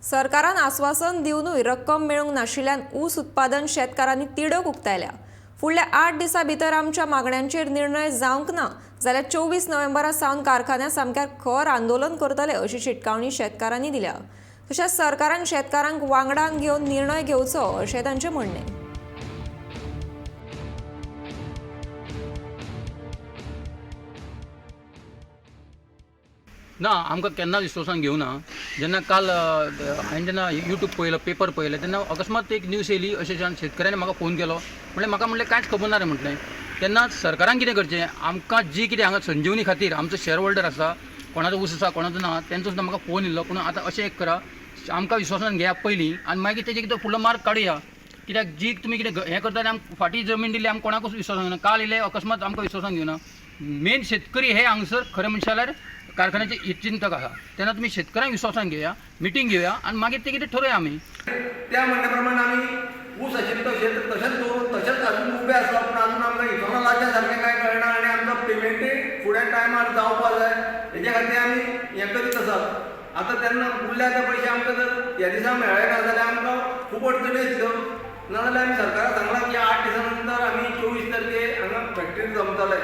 सरकारान आस्वासन दिवनूय रक्कम मेळूंक नाशिल्ल्यान ऊस उत्पादन शेतकारांनी तिडक उक्तायल्या. फुडल्या 8 दिसां भितर आमच्या मागण्यांचेर निर्णय जावंक ना जाल्यार 24 नोव्हेंबरा सावन कारखान्या सामक्यार खर आंदोलन करतले अशी शिटकावणी शेतकारांनी दिल्या. तशेंच सरकारान शेतकारांक वांगडान घेवन निर्णय घेवचो अशें तांचें म्हणणें. ना, आमकां केन्ना विश्वासान घेवना. जेन्ना काल हांवें जेन्ना यूट्यूब पळयलो, पेपर पळयलें, तेन्ना अकस्मात एक न्यूज येयली अशें अशें. शेतकऱ्यांनी म्हाका फोन केलो, म्हणलें म्हाका, म्हणलें कांयच खबर ना रे म्हटलें. तेन्ना सरकारान कितें करचें, आमकां जी कितें हांगा संजीवनी खातीर आमचो शेअर होल्डर आसा, कोणाचो ऊस आसा कोणाचो ना, तेंचो सुद्दां म्हाका फोन येयल्लो. पूण आतां अशें एक करा, आमकां विश्वासान घेया पयलीं आनी मागीर तेजें कितें फुडलो मार्ग काडुया. कित्याक जी तुमी कितें हें करता तें आमकां फाटीं जमीन दिली, आमकां कोणाकूच विश्वासान घेवना. काल येयले अकस्मात आमकां विश्वासान घेवना. मेन शेतकरी हे हांगसर खरें म्हणशात जाल्यार कारखान्याचे हितचिंतक आसा. तेन्ना तुमी शेतकऱ्यांक विश्वासान घेया, मिटींग घेवया आनी मागीर तें कितें ठरोवया आमी. त्या म्हणण्या प्रमाणे आमी ऊस आशिल्ले तो शेत तशेंच दवरून तशेंच अजून उबे आसा, पूण अजून आमकां इथॉनॉलाच्या सारकें कांय कळना आनी आमकां पेमेंटूय फुडें टायमार जावपा जाय. हेजे खातीर आमी हें करीत आसात. आतां तेन्ना उरल्या आतां पयशे आमकां जर ह्या दिसा मेळ्ळे ना जाल्यार आमकां खूब अडचणी येतल्यो. नाजाल्यार आमी सरकाराक सांगलां की 8 दिसां नंतर आमी 24 तारखेर हांगा फॅक्टरीर जमतले.